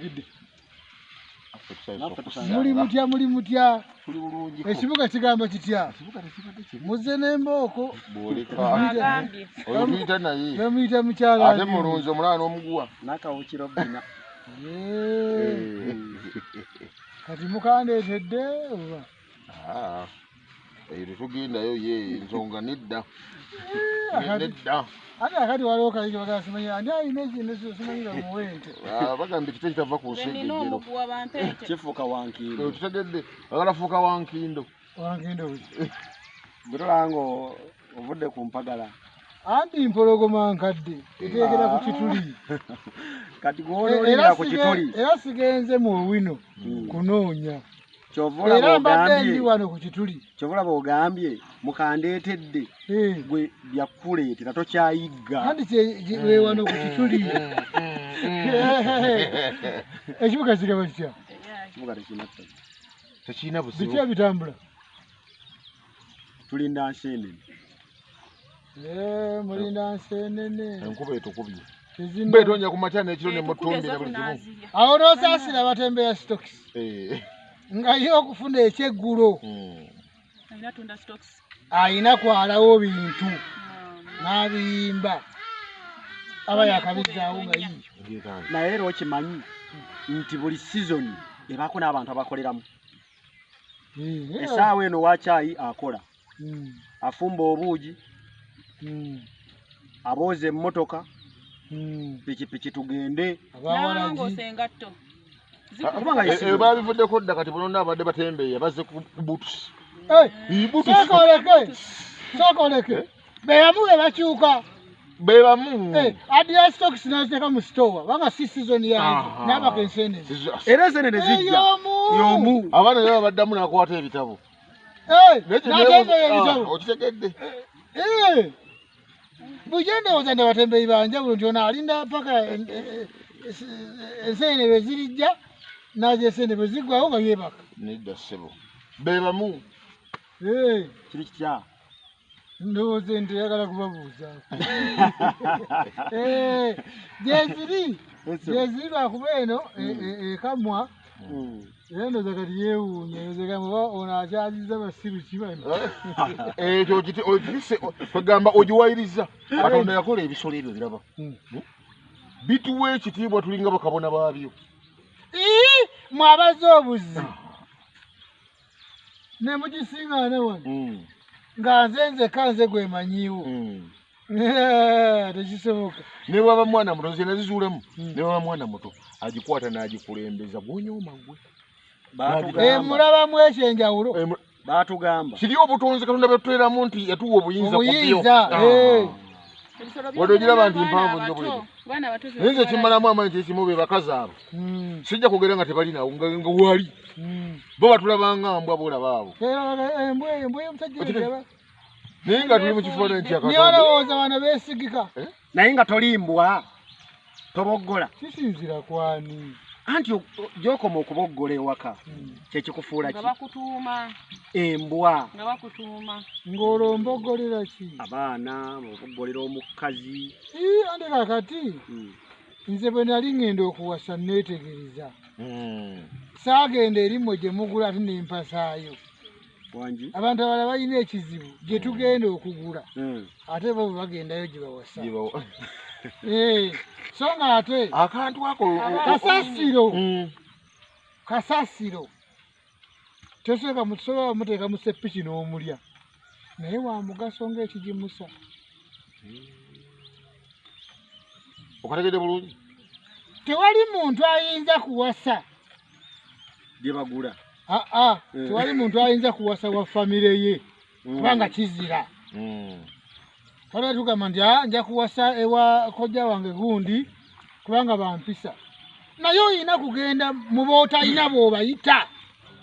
Nsanyukidde. Muli mutya, muli mutya? Tuli bulungi. Ekibuga kigamba kitya? Ekibuga tekibadde kibi. Muzze n'embooko. Bwoleka. Agambye. Oyo tuyita naye. Bamuyita mukyala. Ate mulunzi omulala n'omuguwa. Nakawukiro bina. Eh. Kati mukandeetedde oba? Ah. Eyo tetugendayo ye ensonga nedda. Nedda. Ate akati waliwo kali bagamba simanyi ani alina ekintu simanyi bamuwe ente. Ah, bagamba ekiti ekitava ku nsi Nze nina ejjero. omuguwa bampe ente. Kifuuka wankindo. Okitegedde, bagala fuuka wankindo. Wankindo buki? Bwe tolaba nga ovudde ku mpagala. Anti mpologoma nkadde eteekera ku kituli. Kati gw'onoolinda ku kituli. Era sigenze mu wino kunoonya. Ky'ova olaba Era mbadde ogambye. ndi wano ku kituli. Ky'ova olaba ogambye mukandeetedde. Gwe byakuleetera tokyayigga. Anti we wano ku kituli. Ekibuga kigaba kitya? Ekibuga tekirina ttaka. Tekirina buzibu. Biki ebitambula? Tulinda nseenene. Mulinda nseenene. Enkuba etukubye. Tezina. Mbe etonya ku makya n'ekiro ne mutumbi ne buli kimu. Awo n'osaasira abatembeya stocks. Nga ye okufuna ekyeggulo. Alina tunda stocks. Alina kwalawo bintu. N'abiyimba. Aba yakabizzaawo nga yiyo. Naye era okimanyi nti buli season ebaako n'abantu abakoleramu. Essaawa eno wa caayi akola. Afumba obuugi. Abooza emmotoka. Pikipiki tugende. N'alongoosa engatto. Kubanga ye Babivuddeko dda kati bonna abadde batembeeya bazze ku butusi. Sooka oleke. Sooka oleke. Be bamu be bakyuka. Be bamu. Addira stocks n'aziteeka mu store kubanga si season yazo. N'abaka enseenene. Era enseenene zijja. Y'omu. Y'omu. Abaana nabo baddamu n'akwata ebitabo. N'atembeeya ebitabo. Okitegedde. Bulijjo ndowooza nti abatembeeyi ba njawulo nti ono alinda mpaka enseenene bwe zirijja n'aza enseenene bwe ziggwawo nga yeebaka. Nedda ssebo. Be bamu. Kiri kitya? Ndowooza nti oyagala kubabuuza. Gyeziri. Gyeziri lwakuba eno ekamwa. Era ndowooza kati yeewuunya, ndowooza gamba oba ono akyazizza basiru ki bano? Ekyo okitise, kwegamba ogiwayiriza. Katonda yakola ebisolo ebyo biraba. Bituwa ekitiibwa tulinga bakabona baabyo. Ii, mwabaze obuzi. Ne mugisiŋŋaana wano. Nga nze nzekka nze gwe manyiiwo. Tekisoboka. Ne bw'aba mwana muto, nze nazizuulamu. Ne bw'aba mwana muto, agikwata n'agikulembeza. Gw'onyooma ggwe. Mulabamu ekyenjawulo. Baatugamba. Kiri obutonzi Katonda bwe tuteeramu nti yatuwa obuyinza ku byo. Obuyinza, Wadde ogiraba nti mpanvu nnyo bw'etyo. Naye nze kimmalamu amaanyi kye kimu be bakazi abo. Sijja kwogera nga tebalinawo, nga wali. Bo batulaba nga mbwa b'olaba abo. Embwa y'omusajja eraba. Naye nga tuli mu kifaananyi kya Naye Katonda. olowooza bano beesigika. Naye nga tolimbwa, toboggola. Kisinziira kwani? Anti gy'okoma okuboggola ewaka, kye kikufuula Nga ki? bakutuuma. Embwa. Nga bakutuuma. Ng'olwo mboggolera ki? Abaana, oboggolera omukazi. Ii, ate kaakati, nze bwe nali ŋŋenda okuwasa neetegereza. Saagenda eri mmwe gye mugula ate ne mpasaayo. Wangi? Abantu abalala balina ekizibu gye tugenda okugula. Ate bo bwe bagendayo gye bawasa. So nga ate akantu ako kasasiro. Kasasiro. Tosobola musobola muteeka mu ssepiki n'omulya. Naye wa mugaso ng'ekigimusa. Okategedde bulungi? Tewali muntu ayinza kuwasa. Gye bagula. Aa, tewali muntu ayinza kuwasa wa famire ye. Kubanga kizira. Waliwo tugamba nti nja kuwasa ewa kojja wange gundi kubanga bampisa. Naye olina kugenda mu b'otalina bw'obayita.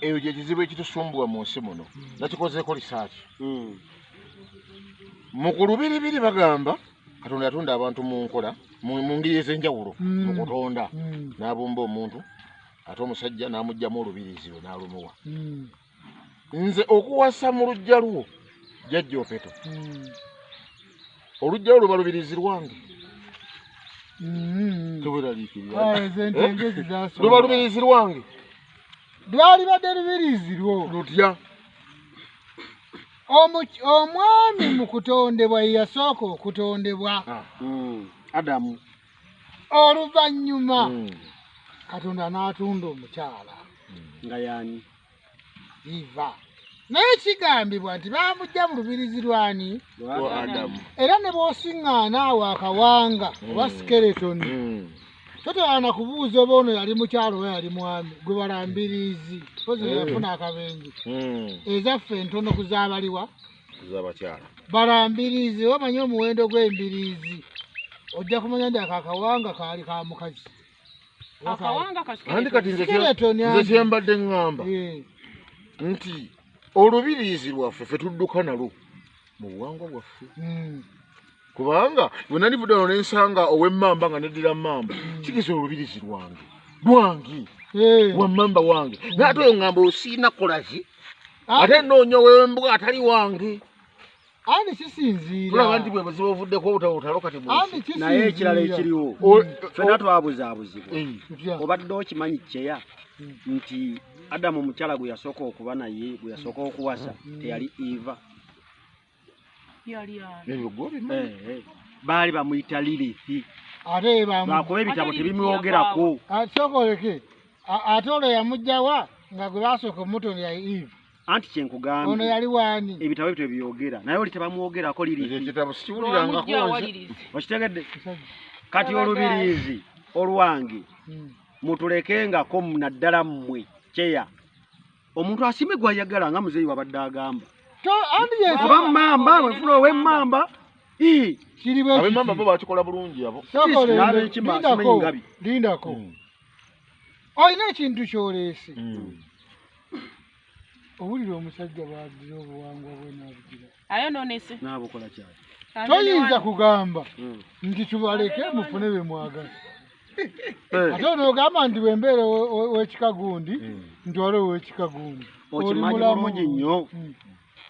Eyo gye kizibu ekitusumbuwa mu nsi muno. Nakikozeeko research. Mu kulubiribiri bagamba Katonda yatonda abantu mu nkola mu ngeri ez'enjawulo mu kutonda. N'abumba omuntu ate omusajja n'amuggyamu olubirizi lwe n'alumuwa. Nze okuwasa mu luggya lwo jjajja Opeto. Oluggya lwo luba lubirizi lwange. Teweraliikirira. Ezo ente engezi zasooka. Luba lubirizi lwange. Lwali badde lubirizi lwo. Lutya? Omwami mu kutondebwa ye yasooka okutondebwa. Adamu. Oluvannyuma Katonda n'atunda omukyala. Nga y'ani? Eva. Naye kigambibwa nti baamugja mu lubirizi lwani? Lwa Adamu. Era ne bw'osiŋŋaana awo akawanga oba skeletoni. Totawaana kubuuza oba ono yali mukyalo oba yali mwami, gwe balambirizi. Mpozi yafuna akabenje. Ezaffe entono ku z'abaliwa? Ku z'abakyala. Balambirizi, omanyi omuwendo gw'embiriizi. Ojja kumanya nti ako akawanga kaali ka mukazi. Akawanga ka Andi kati nze kyembadde ŋŋamba nti olubiriizi lwaffe ffe tudduka nalwo mu buwangwa bwaffe. Kubanga bwe nalivudde wano ne nsanga ow'emmamba nga neddira mmamba, kigeza olubirizi lwange wa mmamba wange. Naye ate oyo ŋŋamba osiina kukola ki? Ate nnoonya ow'embwa atali wange. Andi kisinziira. Tulaba nti bwe buzibu obuvuddeko obutalo kati bw'osi. Naye ekirala ekiriwo ffenna twabuzaabuzibwa. Obadde okimanyi kyeya nti Adamu omukyala gwe yasooka okuba naye, gwe yasooka okuwasa teyali Eva. Baali bamuyita Lilith. Ate lwakuba ebitabo tebimwogerako. Sooka oleke. Ate olwo yamuggyawa nga gwe basooka omutonda yali Eva. Anti kye nkugambye. Ono yali waani? Ebitabo ebyo tebyogera. Naye oli tebamwogerako Lilith. Ekitabo sikiwulirangako nze. Okitegedde? Kati olubiriizi olwange mutulekengako naddala mmwe kyeya. Omuntu asime gw'ayagala nga muzeeyi wabadde agamba. Oba mmamba, bwe nfuna ow'emmamba. Ab'emmamba bo bakikola bulungi abo. Lindako. Olina ekintu ky'oleese. Owulira omusajja bw'agira obuwangwa bwe n'abugira. Ayonoonese. N'abukola kyali. Toyinza kugamba nti tubaleke mufune bye mwagala. Ate onoogamba nti bwe mbeera ow'ekika gundi, ntwale ow'ekika gundi. Okimanyi bulungi nnyo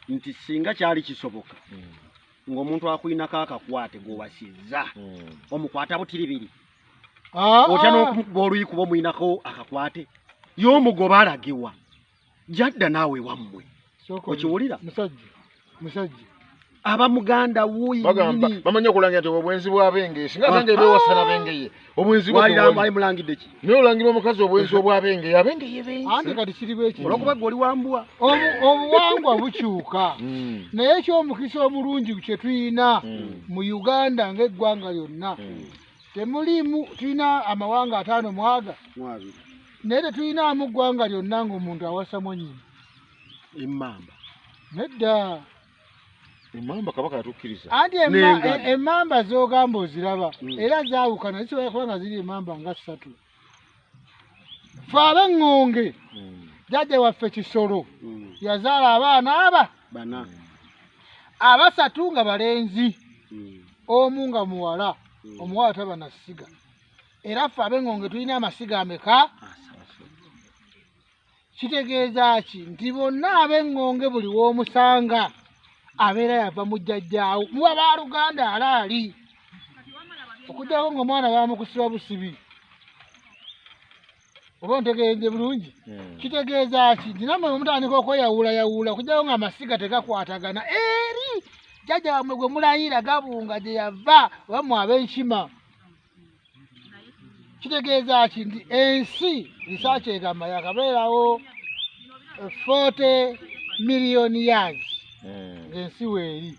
nti singa kyali kisoboka ng'omuntu akulinako akakwate gw'owasizza omukwata butiribiri. Otya n'okumukuba oluyi kuba omuyinako akakwate y'omugoba alagewa. Jadda naawe wammwe. Okiwulira? Musajja. Aba muganda wuuyi bagamba bamanyi okulangira nti obwenzi bw'abenge singa abenge beewasa n'abengeye obwenzi bwali mulangidde ki? Naye olangira omukazi obwenzi obw'abengeye abengeye benzi. Anti kati kiri bwe kiti. Olw'okuba ggwe oli wambwa. Obuwangwa bukyuka. Naye eky'omukisa omulungi kye tulina mu Uganda ng'eggwanga lyonna temuliimu tulina amawanga 52. Naye tetulinaamu ggwanga lyonna ng'omuntu awasa mwannyina. Emmamba. Nedda. Emmamba Kabaka yatukkiriza. Anti emmamba z'ogamba oziraba era zaawukana zisobola kuba nga ziri emmamba nga 3. Ffe ab'eŋŋonge jjajja waffe Kisolo yazaala abaana aba bana, abasatu nga balenzi, omu nga muwala, omuwala taba na ssiga. Era ffe ab'eŋŋonge tulina amasiga ameka? Kitegeeza ki? Nti bonna ab'eŋŋonge buli w'omusanga abeera yava mu jjajjaawo muba baaluganda alaali okuggyako ng'omwana baamukusiba busibi. Oba ontegeeredde bulungi? Kitegeeza ki? Nti nammwe mutandika okweyawulayawula okuggyako ng'amasiga tegakwatagana eri jjajja wammwe gwe mulayira gabunga gye yava oba mmwe ab'enkima. Kitegeeza ki? Nti ensi risaaki egamba yakabeerawo 40 million years. Ensi weeri.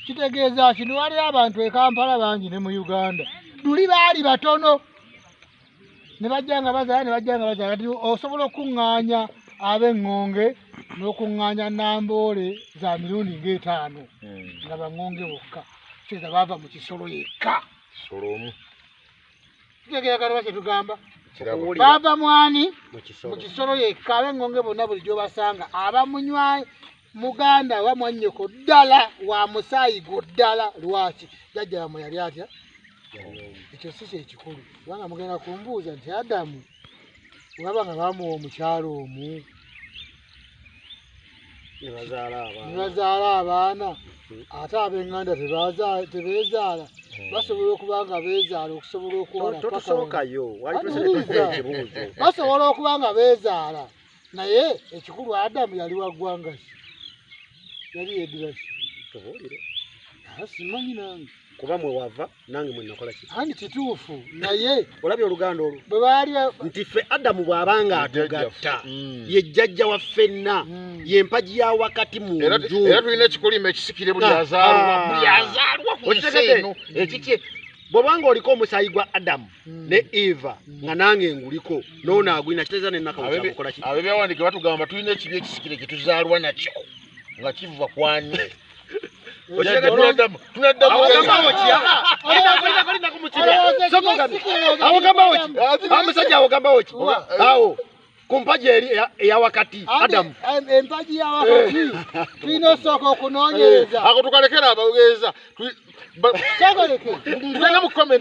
Kitegeeza ki? Waliwo abantu e Kampala bangi ne mu Uganda. Luli baali batono. Ne bajja nga bazaala ne bajja nga bazaala. Kati osobola okuŋŋaanya ab'eŋŋonge n'okuŋŋaanya Namboole za mirundi ng'etaano nga baŋŋonge bokka. Kitegeeza baava mu Kisolo yekka. Kisolo omu. Kitegeeza kati kye tugamba? Baava mwani? Mu Kisolo yekka. Ab'eŋŋonge bonna buli gy'obasanga abamunywa muganda wa mwannyoko ddala wa musaayi gwo ddala. Lwaki? Jjajja wammwe yali atya? Ekyo si kyekikulu kubanga mugenda kumbuuza nti Adamu bw'aba nga baamuwa omukyala omu Ne bazaala Ne abaana. bazaala abaana. Ate ab'enganda tebeezaala. Basobola okuba nga beezaala okusobola okuwala paka Totusookayo, wali Ate tusoose wuliriza. ekibuuzo. Basobola okuba nga beezaala. Naye ekikulu Adamu yali wa ggwanga ki? Yali yeddira ki? Tubuulire. Simanyi nange. Kuba mwe wava nange mwe nakola ki? Anti kituufu naye olabye oluganda olwo bwe baali nti ffe Adamu bw'abanga atugatta ye jjajja wa ffenna, ye mpagi ya wakati mu nju. Era tulina ekikolimo ekisikire buli azaalwa, buli azaalwa ku nsi eno ekiki. Bw'obanga oliko omusaayi gwa Adamu ne Eva nga nange nguliko n'ono agwina kitegeeza ne Nakawuki amukola ki? Ab'ebyawandiikibwa batugamba tulina ekibi ekisikire kye tuzaalwa nakyo nga kiva kwani? Omusajja awogambawo ki? Awo ku mpagi eri eya wakati Adamu. Empagi ya wakati tulina osooka okunoonyereza. Ako tukalekera abaweereza. Kyakoleke. Tugende mu comment.